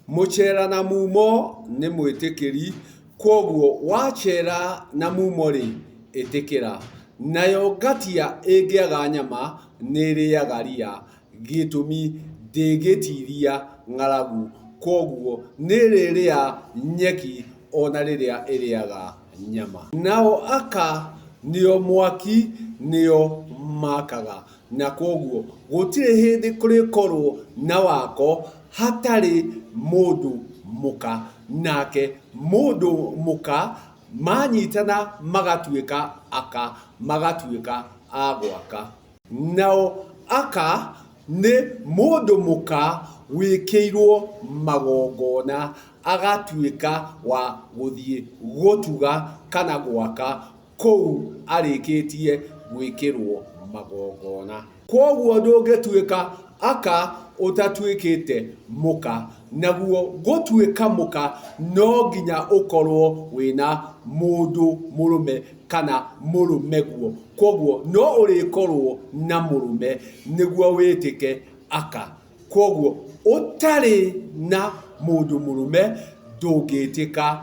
Mũcera na mumo nĩ mwĩtĩkĩri, kwoguo wacera na mumo rĩ, ĩtĩkĩra. Nayo ngatia ĩngĩaga nyama nĩĩrĩaga ria, gĩtũmi ndĩngĩtiria ng'aragu kwoguo nĩĩrĩrĩa nyeki ona rĩrĩa ĩrĩaga nyama. Nao aka nĩo mwaki nĩo makaga. Na kwoguo gũtirĩ hĩndĩ kũrĩkorwo na wako hatarĩ mũndũ mũka. Nake mũndũ mũka manyitana magatuĩka aka, magatuĩka a gwaka. Nao aka nĩ mũndũ mũka wĩkĩirwo magongona agatuĩka wa gũthiĩ gũtuga kana gwaka kũu arĩkĩtie gwĩkĩrwo magongona. Kwoguo ndũngĩtuĩka aka ũtatuĩkĩte mũka, naguo gũtuĩka mũka no nginya ũkorwo wĩna mũndũ mũrũme kana mũrũmeguo. Kwoguo no ũrĩkorwo na mũrũme nĩguo wĩtĩke aka. Kwoguo ũtarĩ na mũndũ mũrũme ndũngĩtĩka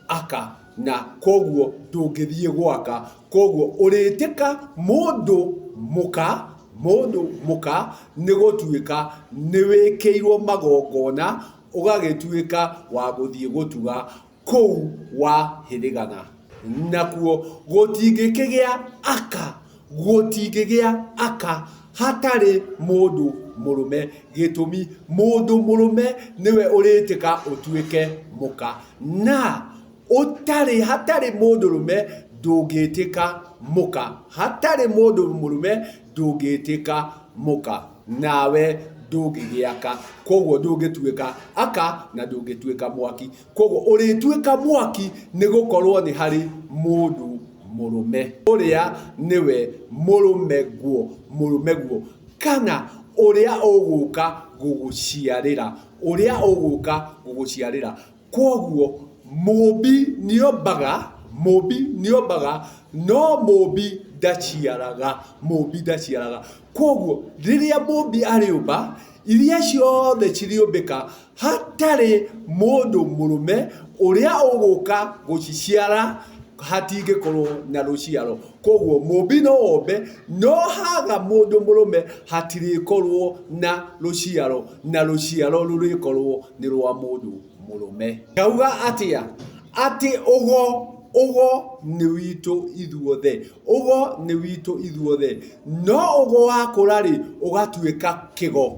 aka na kwoguo ndũngĩthiĩ gwaka. Kwoguo ũrĩtĩka mũndũ mũka, mũndũ mũka nĩ gũtuĩka nĩ wĩkĩirwo magongona ũgagĩtuĩka wa gũthiĩ gũtuga kũu wahĩrĩgana. Nakuo gũtingĩkĩgĩa aka, gũtingĩgĩa aka hatarĩ mũndũ mũrũme. Gĩtũmi, mũndũ mũrũme nĩwe ũrĩtĩka ũtuĩke mũka. Na ũtarĩ, hatarĩ mũndũrũme ndũngĩtĩka mũka. Hatarĩ mũndũ mũrũme ndũngĩtĩka mũka. Nawe ndũngĩgĩaka. Kwoguo ndũngĩtuĩka aka na ndũngĩtuĩka mwaki. Kwoguo ũrĩtuĩka mwaki nĩ gũkorwo nĩ harĩ mũndũ mũrũme ũrĩa nĩwe mũrũmeguo, mũrũmeguo kana ũrĩa ũgũka gũgũciarĩra, ũrĩa ũgũka gũgũciarĩra. Kwoguo mũmbi nĩombaga, mũmbi nĩombaga no mũmbi ndaciaraga, mũmbi ndaciaraga. Kwoguo rĩrĩa mũmbi arĩũmba, iria ciothe cirĩũmbĩka hatarĩ mũndũ mũrũme ũrĩa ũgũka gũciciara hatingĩkorwo na rũciaro. Koguo mũmbi no ombe no haga mũndũ mũrũme hatirĩkorwo na rũciaro, na rũciaro rũrĩkorwo nĩ rwa mũndũ mũrũme. Ngauga atĩa? Atĩ ũgo, ũgo nĩ witũ ithuothe, ũgo nĩ witũ ithuothe, no ũgo wakũra rĩ, ũgatuĩka kĩgo.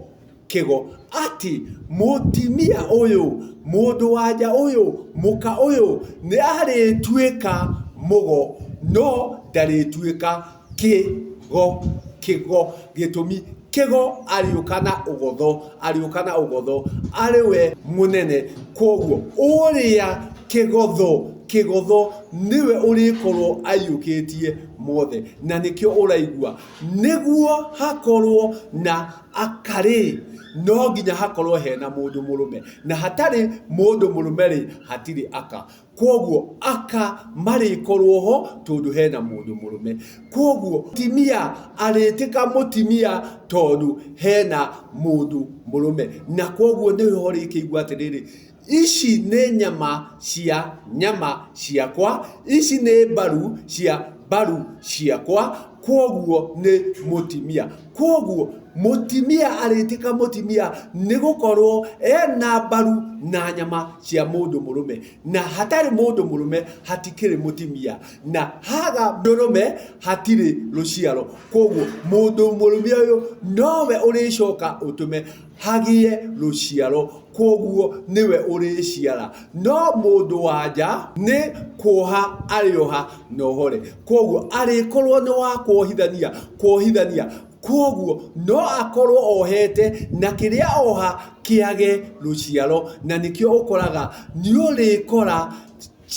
Kĩgo, atĩ mũtimia ũyũ, mũndũ wa nja ũyũ, mũka ũyũ, nĩ arĩtuĩka mũgo, no ndarĩtuĩka kĩgo. Kĩgo, gĩtũmi, kĩgo arĩũka na ũgotho, arĩũka na ũgotho, arĩ we mũnene. Kwoguo ũrĩa kĩgotho, kĩgotho nĩwe ũrĩkorwo aiyũkĩtie mothe. Na nĩkĩo ũraigua, nĩguo hakorwo na Aka-rĩ, no nginya hakorwo hena mũndũ mũrũme, na hatarĩ mũndũ mũrũme-rĩ, hatirĩ aka. Kwoguo aka marĩkorwo ho tondũ hena mũndũ mũrũme. Kwoguo mũtimia arĩtĩka mũtimia tondũ hena mũndũ mũrũme. Na kwoguo nĩho ũrĩkĩigua atĩrĩrĩ, ici nĩ nyama cia nyama ciakwa, ici nĩ mbaru cia mbaru ciakwa, kwoguo nĩ mũtimia. Kwoguo mũtimia arĩtĩka mũtimia nĩ gũkorwo ena mbaru na nyama cia mũndũ mũrũme, na hatarĩ mũndũ mũrũme hatikĩrĩ mũtimia, na haga mũrũme hatirĩ rũciaro. Kwoguo mũndũ mũrũme ũyũ nowe ũrĩcoka ũtũme hagĩe rũciaro, kwoguo nĩwe ũrĩciara. No mũndũ wa nja nĩ kuoha arĩoha na ohore, kwoguo arĩkorwo nĩ wa kuohithania, kuohithania, kwoguo no akorwo ohete na kĩrĩa oha kĩage rũciaro, na nĩkĩo ũkoraga nĩ ũrĩkora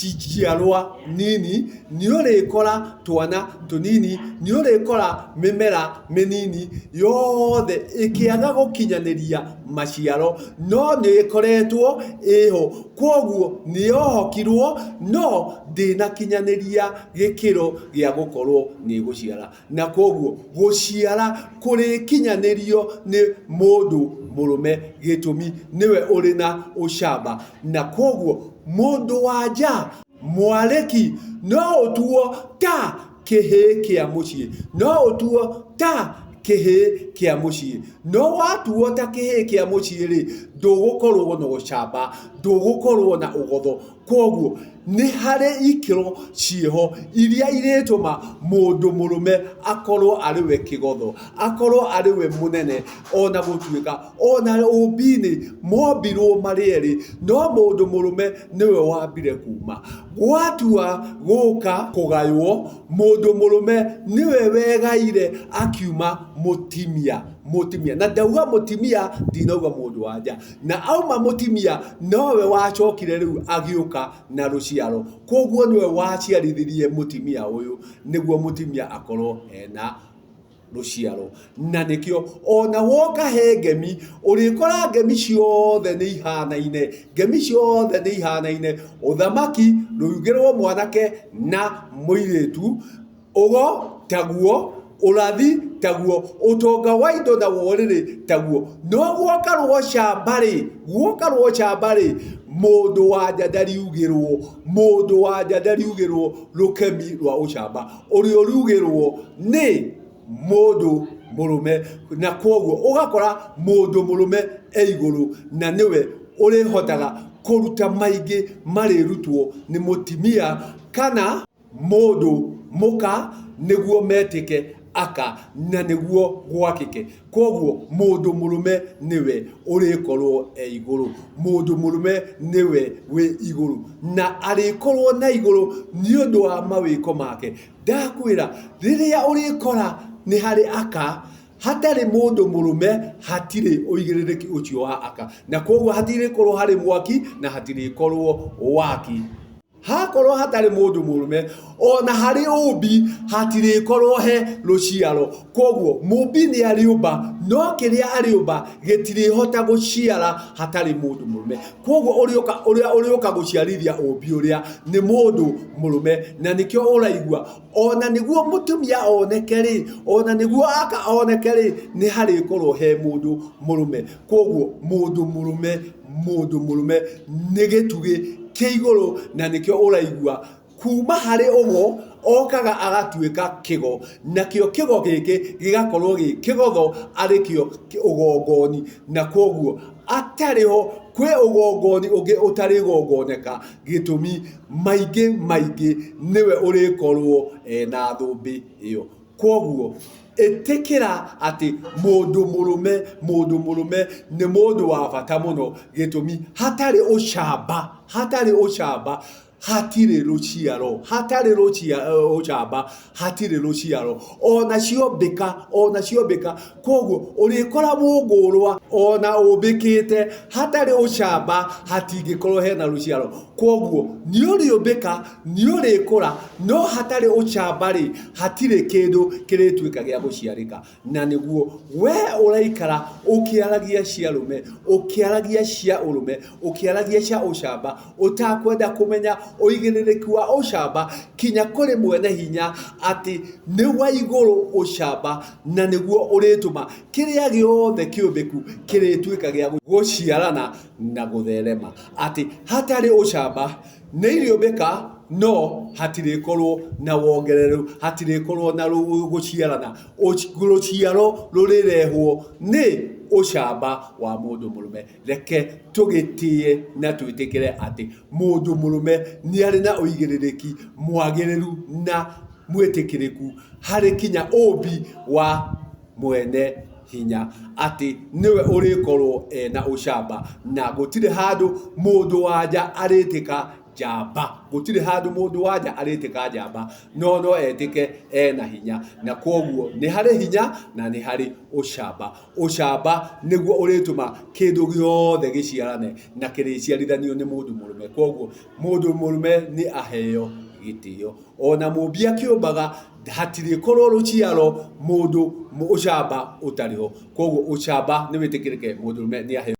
njiarwa nini, nĩ ũrĩkora twana tũnini, nĩ ũrĩkora mĩmera mĩnini, yothe ĩkĩaga gũkinyanĩria maciaro, no nĩ ĩkoretwo ĩho. Kwoguo nĩ yohokirwo no ndĩnakinyanĩria gĩkĩro gĩa gũkorwo nĩ ĩgũciara. Na kwoguo gũciara kũrĩkinyanĩrio nĩ mũndũ Mũrũme, gĩtũmi nĩwe ũrĩ na ũcamba. Na kwoguo mũndũ wa nja mwarĩki no ũtuo ta kĩhĩĩ kĩa mũciĩ, no ũtuo ta kĩhĩĩ kĩa mũciĩ. No watuo ta kĩhĩĩ kĩa mũciĩ rĩ, ndũgũkorwo na ũcamba, ndũgũkorwo na ũgotho. Kwoguo nĩ harĩ ikĩro ciĩho iria irĩtũma mũndũ mũrũme akorwo arĩ we kĩgotho, akorwo arĩ we mũnene, ona gũtuĩka ona ũmbi-inĩ mombirwo marĩ erĩ, no mũndũ mũrũme nĩwe wambire kuma. Gwatua gũka kũgaywo, mũndũ mũrũme nĩwe wegaire akiuma mũtimia, mũtimia. Na ndauga mũtimia ndinauga mũndũ wa nja. Na auma mũtimia nowe wacokire rĩu agĩũka na rũciaro. Koguo nĩwe waciarithirie mũtimia ũyũ nĩguo mũtimia akorwo ena rũciaro. Na nĩkĩo ona woka he ngemi, ũrĩkora ngemi ciothe nĩ ihanaine, ngemi ciothe nĩ ihanaine, ũthamaki rũigĩrwo mwanake na mũirĩtu, ũgo taguo, ũrathi taguo, ũtonga wa indo na worĩrĩ taguo. No guoka rwa ũcamba rĩ, guoka rwa ũcamba rĩ, mũndũ wa nja ndariugĩrwo, mũndũ wa nja ndariugĩrwo rũkemi rwa ũcamba. Ũrĩa ũriugĩrwo nĩ mũndũ mũrũme, na kwoguo ũgakora mũndũ mũrũme e igũrũ na nĩwe ũrĩhotaga kũruta maingĩ marĩrutwo nĩ mũtimia kana mũndũ mũka nĩguo metĩke aka na nĩguo gwakĩke. Kwoguo mũndũ mũrũme nĩwe ũrĩkorwo e igũrũ, mũndũ mũrũme nĩwe wĩ igũrũ, na arĩkorwo na igũrũ nĩ ũndũ wa mawĩko make. Ndakwĩra rĩrĩa ũrĩkora nĩ harĩ aka hatarĩ mũndũ mũrũme, hatirĩ ũigĩrĩrĩki ũcio wa aka, na kwoguo hatirĩkorwo harĩ mwaki na hatirĩkorwo waki. Hakorwo hatarĩ mũndũ mũrũme, ona harĩ ũmbi hatirĩkorwo he rũciaro. Kwoguo mũmbi nĩ arĩũmba, no kĩrĩa arĩũmba gĩtirĩhota gũciara hatarĩ mũndũ mũrũme. Kwoguo ũrĩa ũrĩũka gũciarithia ũmbi ũrĩa nĩ mũndũ mũrũme, na nĩkĩo ũraigua ona nĩguo mũtumia oneke rĩ, ona nĩguo aka oneke rĩ, nĩ harĩkorwo he mũndũ mũrũme. Kwoguo mũndũ mũrũme, mũndũ mũrũme nĩ gĩtugĩ kĩa igũrũ, na nĩkĩo ũraigua kuma harĩ ũgo okaga agatuĩka kĩgo, nakĩo kĩgo gĩkĩ gĩgakorwo gĩ kĩgotho arĩkĩo ũgongoni, na kwoguo atarĩ ho kwĩ ũgongoni ũngĩ ũtarĩgongoneka, gĩtũmi maingĩ maingĩ nĩwe ũrĩkorwo ena thũmbĩ ĩyo. Kwoguo ĩtĩkĩra atĩ mũndũ mũrũme, mũndũ mũrũme nĩ mũndũ wa bata mũno, gĩtũmi hatarĩ ũcamba, hatarĩ ũcamba hatirĩ rũciaro, hatarĩ ũcamba hatirĩ rũciaro, ona ciombĩka, ona ciombĩka. Kwoguo ũrĩkora mũngũrwa ona ũmbĩkĩte hatarĩ ũcamba hatingĩkorwo hena rũciaro. Kwoguo nĩ ũrĩũmbĩka, nĩ ũrĩkũra, no hatarĩ ũcamba rĩ, hatirĩ kĩndũ kĩrĩtuĩka gĩa gũciarĩka. Na nĩguo we ũraikara ũkĩaragia cia rũme, ũkĩaragia cia ũrũme, ũkĩaragia cia ũcamba, ũtakwenda kũmenya ũigĩrĩrĩki wa ũcamba kinya kũrĩ mwene hinya atĩ nĩ wa igũrũ ũcamba, na nĩguo ũrĩtũma kĩrĩa gĩothe kĩũmbĩku kĩrĩtuĩka gĩa gũciarana na gũtherema. Atĩ hatarĩ ũcamba nĩ iriũmbĩka, no hatirĩkorwo na wongereru, hatirĩkorwo na gũciarana. Rũciaro rũrĩrehwo nĩ ũcamba wa mũndũ mũrũme. Reke tũgĩtĩe na twĩtĩkĩre atĩ mũndũ mũrũme nĩ arĩ na ũigĩrĩrĩki mwagĩrĩru na mwĩtĩkĩrĩku harĩ kinya ũmbi wa mwene hinya, atĩ nĩwe ũrĩkorwo ena ũcamba, na gũtirĩ handũ mũndũ wa nja arĩtĩka njamba, gũtirĩ handũ mũndũ wa nja arĩtĩka njamba, no no etĩke ena hinya. Na kwoguo nĩ harĩ hinya na nĩ harĩ ũcamba. Ũcamba nĩguo ũrĩtũma kĩndũ gĩothe gĩciarane na kĩrĩciarithanio nĩ mũndũ mũrũme. Kwoguo mũndũ mũrũme nĩ aheo gĩtĩo. Ona mũmbi akĩũmbaga hatirĩkorwo rũciaro mũndũ ũcamba ũtarĩ ho. Kwoguo ũcamba nĩ wĩtĩkĩrĩke, mũndũ mũrũme nĩ aheo.